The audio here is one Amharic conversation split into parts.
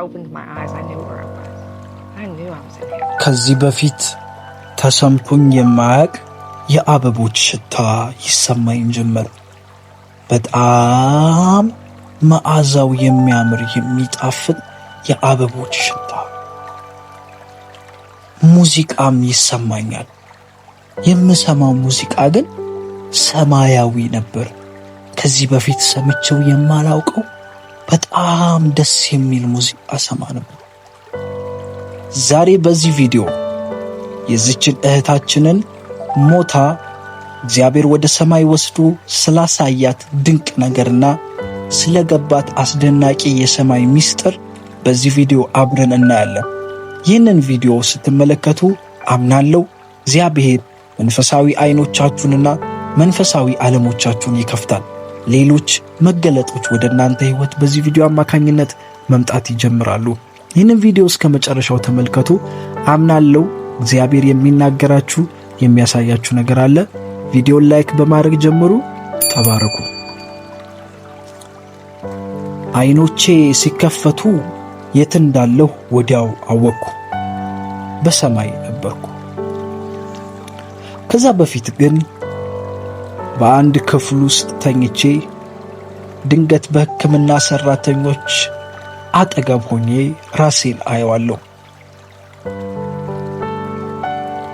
Opened my eyes, I knew where I was. I knew I was in heaven. ከዚህ በፊት ተሰምቶኝ የማያውቅ የአበቦች ሽታ ይሰማኝ ጀመር። በጣም መዓዛው የሚያምር፣ የሚጣፍጥ የአበቦች ሽታ። ሙዚቃም ይሰማኛል። የምሰማው ሙዚቃ ግን ሰማያዊ ነበር። ከዚህ በፊት ሰምቼው የማላውቀው በጣም ደስ የሚል ሙዚቃ እሰማ ነበር። ዛሬ በዚህ ቪዲዮ የዚችን እህታችንን ሞታ እግዚአብሔር ወደ ሰማይ ወስዶ ስላሳያት ድንቅ ነገርና ስለገባት አስደናቂ የሰማይ ምስጢር በዚህ ቪዲዮ አብረን እናያለን። ይህንን ቪዲዮ ስትመለከቱ አምናለሁ እግዚአብሔር መንፈሳዊ አይኖቻችሁንና መንፈሳዊ ዓለሞቻችሁን ይከፍታል። ሌሎች መገለጦች ወደ እናንተ ሕይወት በዚህ ቪዲዮ አማካኝነት መምጣት ይጀምራሉ። ይህንን ቪዲዮ እስከ መጨረሻው ተመልከቱ። አምናለሁ እግዚአብሔር የሚናገራችሁ፣ የሚያሳያችሁ ነገር አለ። ቪዲዮን like በማድረግ ጀምሩ። ተባረኩ። አይኖቼ ሲከፈቱ የት እንዳለሁ ወዲያው አወቅኩ። በሰማይ ነበርኩ። ከዛ በፊት ግን በአንድ ክፍል ውስጥ ተኝቼ ድንገት በሕክምና ሰራተኞች አጠገብ ሆኜ ራሴን አየዋለሁ።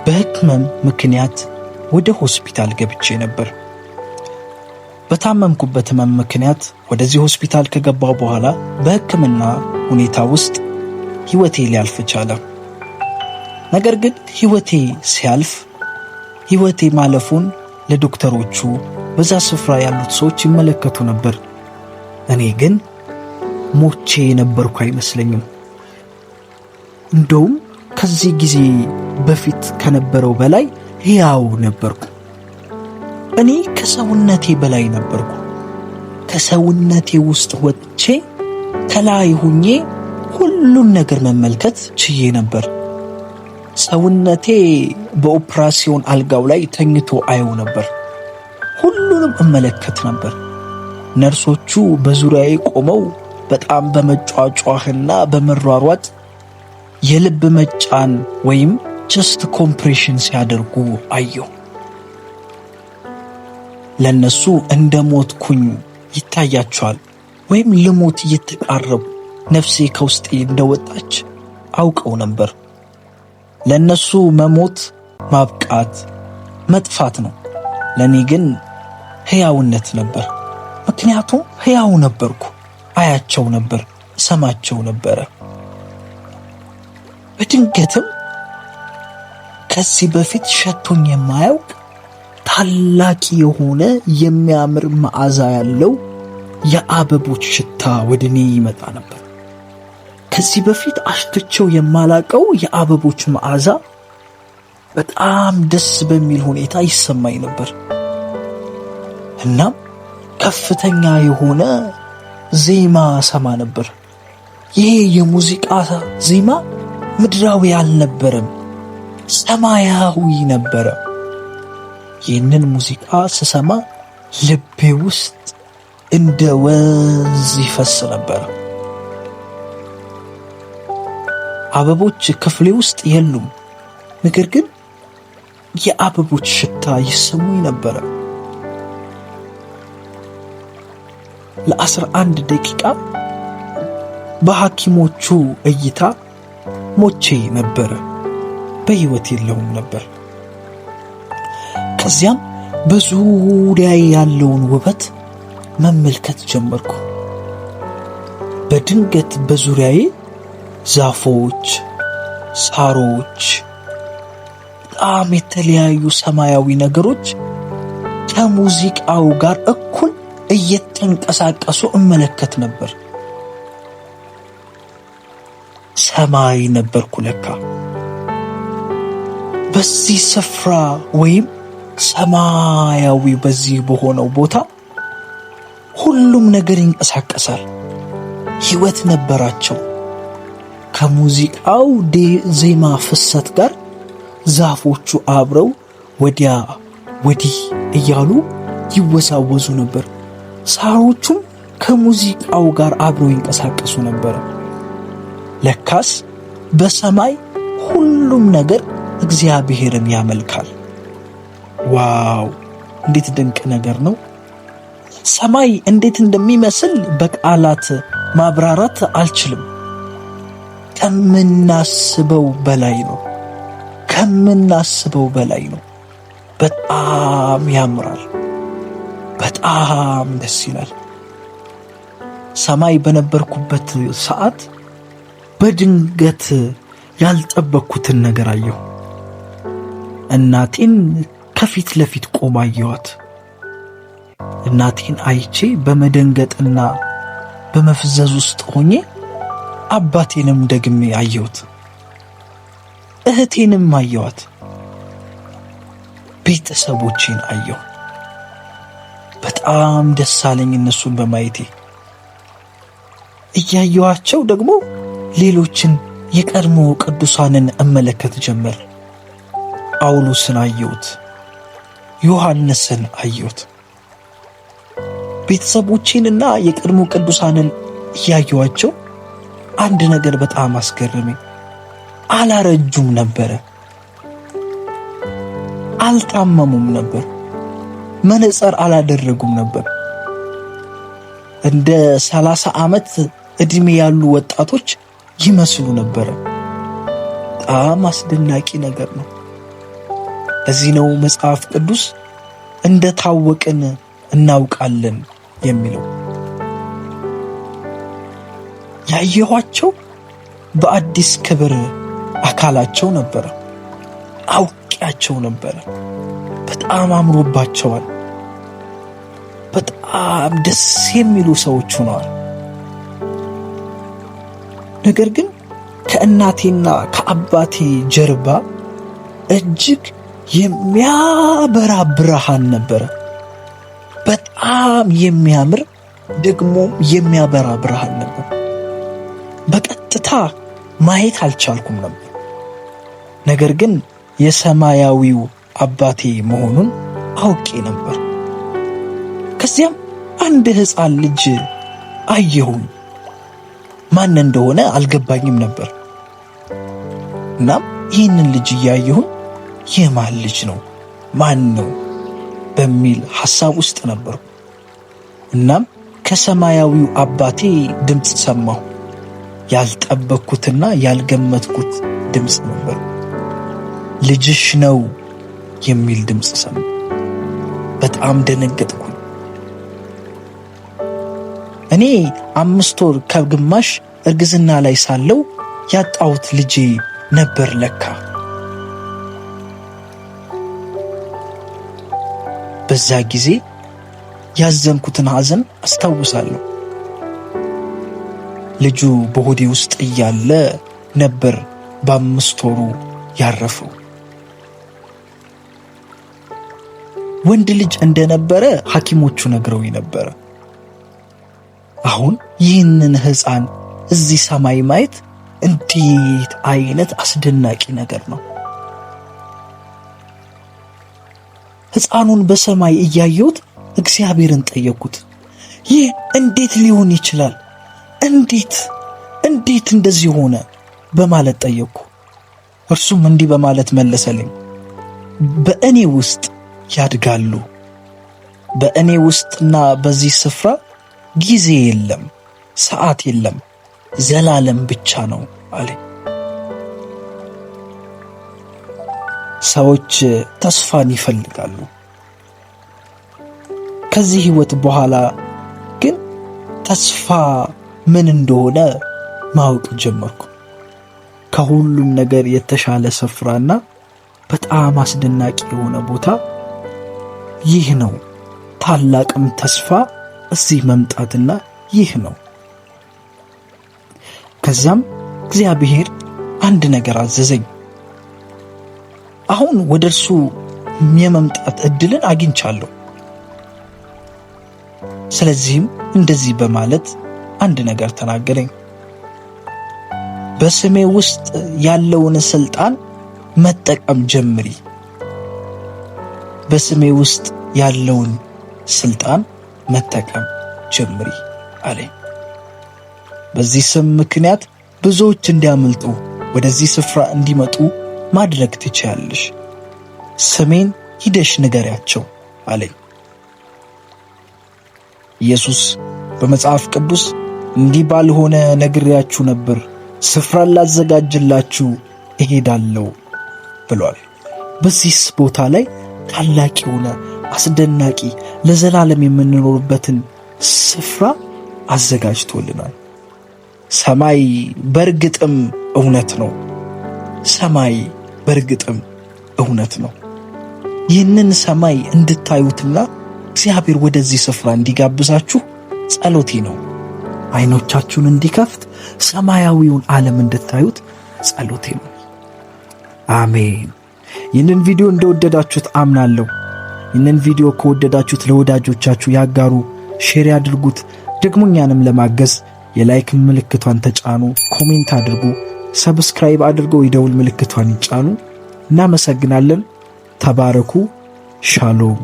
በሕመም ምክንያት ወደ ሆስፒታል ገብቼ ነበር። በታመምኩበት ሕመም ምክንያት ወደዚህ ሆስፒታል ከገባሁ በኋላ በሕክምና ሁኔታ ውስጥ ሕይወቴ ሊያልፍ ቻለ። ነገር ግን ሕይወቴ ሲያልፍ ሕይወቴ ማለፉን ለዶክተሮቹ፣ በዛ ስፍራ ያሉት ሰዎች ይመለከቱ ነበር። እኔ ግን ሞቼ የነበርኩ አይመስለኝም። እንደውም ከዚህ ጊዜ በፊት ከነበረው በላይ ሕያው ነበርኩ። እኔ ከሰውነቴ በላይ ነበርኩ። ከሰውነቴ ውስጥ ወጥቼ ከላይ ሁኜ ሁሉን ነገር መመልከት ችዬ ነበር። ሰውነቴ በኦፕራሲዮን አልጋው ላይ ተኝቶ አየው ነበር። ሁሉንም እመለከት ነበር። ነርሶቹ በዙሪያዬ ቆመው በጣም በመጯጯህና በመሯሯጥ የልብ መጫን ወይም chest compression ሲያደርጉ አየሁ። ለነሱ እንደ ሞትኩኝ ይታያቸዋል፣ ወይም ልሞት እየተቃረብኩ ነፍሴ ከውስጤ እንደወጣች አውቀው ነበር። ለነሱ መሞት ማብቃት፣ መጥፋት ነው። ለእኔ ግን ሕያውነት ነበር። ምክንያቱም ሕያው ነበርኩ። አያቸው ነበር፣ እሰማቸው ነበረ። በድንገትም ከዚህ በፊት ሸቶኝ የማያውቅ ታላቅ የሆነ የሚያምር መዓዛ ያለው የአበቦች ሽታ ወደ እኔ ይመጣ ነበር። ከዚህ በፊት አሽትቼው የማላቀው የአበቦች መዓዛ በጣም ደስ በሚል ሁኔታ ይሰማኝ ነበር። እናም ከፍተኛ የሆነ ዜማ እሰማ ነበር። ይሄ የሙዚቃ ዜማ ምድራዊ አልነበረም፣ ሰማያዊ ነበረ። ይህንን ሙዚቃ ስሰማ ልቤ ውስጥ እንደ ወንዝ ይፈስ ነበር። አበቦች ክፍሌ ውስጥ የሉም፣ ነገር ግን የአበቦች ሽታ ይሰሙኝ ነበረ። ለ11 ደቂቃ በሐኪሞቹ እይታ ሞቼ ነበረ። በሕይወት የለሁም ነበር። ከዚያም በዙሪያዬ ያለውን ውበት መመልከት ጀመርኩ። በድንገት በዙሪያዬ ዛፎች፣ ሳሮች፣ በጣም የተለያዩ ሰማያዊ ነገሮች ከሙዚቃው ጋር እኩል እየተንቀሳቀሱ እመለከት ነበር። ሰማይ ነበርኩ ለካ። በዚህ ስፍራ ወይም ሰማያዊ በዚህ በሆነው ቦታ ሁሉም ነገር ይንቀሳቀሳል። ሕይወት ነበራቸው። ከሙዚቃው ዜማ ፍሰት ጋር ዛፎቹ አብረው ወዲያ ወዲህ እያሉ ይወዛወዙ ነበር። ሳሮቹም ከሙዚቃው ጋር አብረው ይንቀሳቀሱ ነበር። ለካስ በሰማይ ሁሉም ነገር እግዚአብሔርን ያመልካል። Wow! እንዴት ድንቅ ነገር ነው! ሰማይ እንዴት እንደሚመስል በቃላት ማብራራት አልችልም። ከምናስበው በላይ ነው። ከምናስበው በላይ ነው። በጣም ያምራል። በጣም ደስ ይላል። ሰማይ በነበርኩበት ሰዓት በድንገት ያልጠበቅኩትን ነገር አየሁ። እናቴን ከፊት ለፊት ቆማ አየኋት። እናቴን አይቼ በመደንገጥና በመፍዘዝ ውስጥ ሆኜ አባቴንም ደግሜ አየሁት። እህቴንም አየኋት። ቤተሰቦቼን አየሁ። በጣም ደስ አለኝ እነሱን በማየቴ። እያየኋቸው ደግሞ ሌሎችን የቀድሞ ቅዱሳንን እመለከት ጀመር። ጳውሎስን አየሁት፣ ዮሐንስን አየሁት። ቤተሰቦቼንና የቀድሞ ቅዱሳንን እያየኋቸው አንድ ነገር በጣም አስገረመኝ። አላረጁም ነበረ፣ አልታመሙም ነበር፣ መነጽር አላደረጉም ነበር። እንደ 30 ዓመት ዕድሜ ያሉ ወጣቶች ይመስሉ ነበረ። በጣም አስደናቂ ነገር ነው። ለዚህ ነው መጽሐፍ ቅዱስ እንደ ታወቅን እናውቃለን የሚለው። ያየኋቸው በአዲስ ክብር አካላቸው ነበረ። አውቄያቸው ነበረ። በጣም አምሮባቸዋል። በጣም ደስ የሚሉ ሰዎች ሆነዋል። ነገር ግን ከእናቴና ከአባቴ ጀርባ እጅግ የሚያበራ ብርሃን ነበረ። በጣም የሚያምር ደግሞ የሚያበራ ብርሃን ነበር። በቀጥታ ማየት አልቻልኩም ነበር። ነገር ግን የሰማያዊው አባቴ መሆኑን አውቄ ነበር። ከዚያም አንድ ሕፃን ልጅ አየሁኝ። ማን እንደሆነ አልገባኝም ነበር። እናም ይህንን ልጅ እያየሁኝ የማን ልጅ ነው? ማን ነው? በሚል ሐሳብ ውስጥ ነበርኩ። እናም ከሰማያዊው አባቴ ድምፅ ሰማሁ። ያልጠበቅኩትና ያልገመትኩት ድምፅ ነበር። ልጅሽ ነው የሚል ድምፅ ሰማሁ። በጣም ደነገጥኩኝ። እኔ 5 ወር ከግማሽ እርግዝና ላይ ሳለው ያጣሁት ልጄ ነበር ለካ። በዛ ጊዜ ያዘንኩትን ሐዘን አስታውሳለሁ። ልጁ በሆዴ ውስጥ እያለ ነበር በ5 ወሩ ያረፈው። ወንድ ልጅ እንደነበረ ሐኪሞቹ ነግረውኝ ነበረ። አሁን ይህንን ሕፃን እዚህ ሰማይ ማየት እንዴት አይነት አስደናቂ ነገር ነው! ሕፃኑን በሰማይ እያየሁት እግዚአብሔርን ጠየቅኩት። ይህ እንዴት ሊሆን ይችላል? እንዴት እንደዚህ ሆነ? በማለት ጠየቅኩ። እርሱም እንዲህ በማለት መለሰልኝ፣ በእኔ ውስጥ ያድጋሉ። በእኔ ውስጥና በዚህ ስፍራ ጊዜ የለም፣ ሰዓት የለም፣ ዘላለም ብቻ ነው አለኝ። ሰዎች ተስፋን ይፈልጋሉ። ከዚህ ሕይወት በኋላ ግን ተስፋ ምን እንደሆነ ማወቅ ጀመርኩ። ከሁሉም ነገር የተሻለ ስፍራና በጣም አስደናቂ የሆነ ቦታ ይህ ነው። ታላቅም ተስፋ እዚህ መምጣትና ይህ ነው። ከዚያም እግዚአብሔር አንድ ነገር አዘዘኝ። አሁን ወደ እርሱ የመምጣት እድልን አግኝቻለሁ። ስለዚህም እንደዚህ በማለት አንድ ነገር ተናገረኝ። በስሜ ውስጥ ያለውን ስልጣን መጠቀም ጀምሪ። በስሜ ውስጥ ያለውን ስልጣን መጠቀም ጀምሪ አለኝ። በዚህ ስም ምክንያት ብዙዎች እንዲያመልጡ ወደዚህ ስፍራ እንዲመጡ ማድረግ ትችያለሽ። ስሜን ሂደሽ ንገሪያቸው አለኝ። ኢየሱስ በመጽሐፍ ቅዱስ እንዲህ ባልሆነ ነግሬያችሁ ነበር፣ ስፍራን ላዘጋጅላችሁ እሄዳለሁ ብሏል። በዚህ ቦታ ላይ ታላቅ የሆነ አስደናቂ ለዘላለም የምንኖርበትን ስፍራ አዘጋጅቶልናል። ሰማይ በእርግጥም እውነት ነው። ሰማይ በእርግጥም እውነት ነው። ይህንን ሰማይ እንድታዩትና እግዚአብሔር ወደዚህ ስፍራ እንዲጋብዛችሁ ጸሎቴ ነው። አይኖቻችሁን እንዲከፍት ሰማያዊውን ዓለም እንድታዩት ጸሎቴ ነው። አሜን። ይህንን ቪዲዮ እንደወደዳችሁት አምናለሁ። ይህንን ቪዲዮ ከወደዳችሁት ለወዳጆቻችሁ ያጋሩ፣ share ያድርጉት። ደግሞ እኛንም ለማገዝ የ like ምልክቷን ተጫኑ፣ comment አድርጉ፣ subscribe አድርገው የደውል ምልክቷን ይጫኑ። እናመሰግናለን። ተባረኩ። ሻሎም።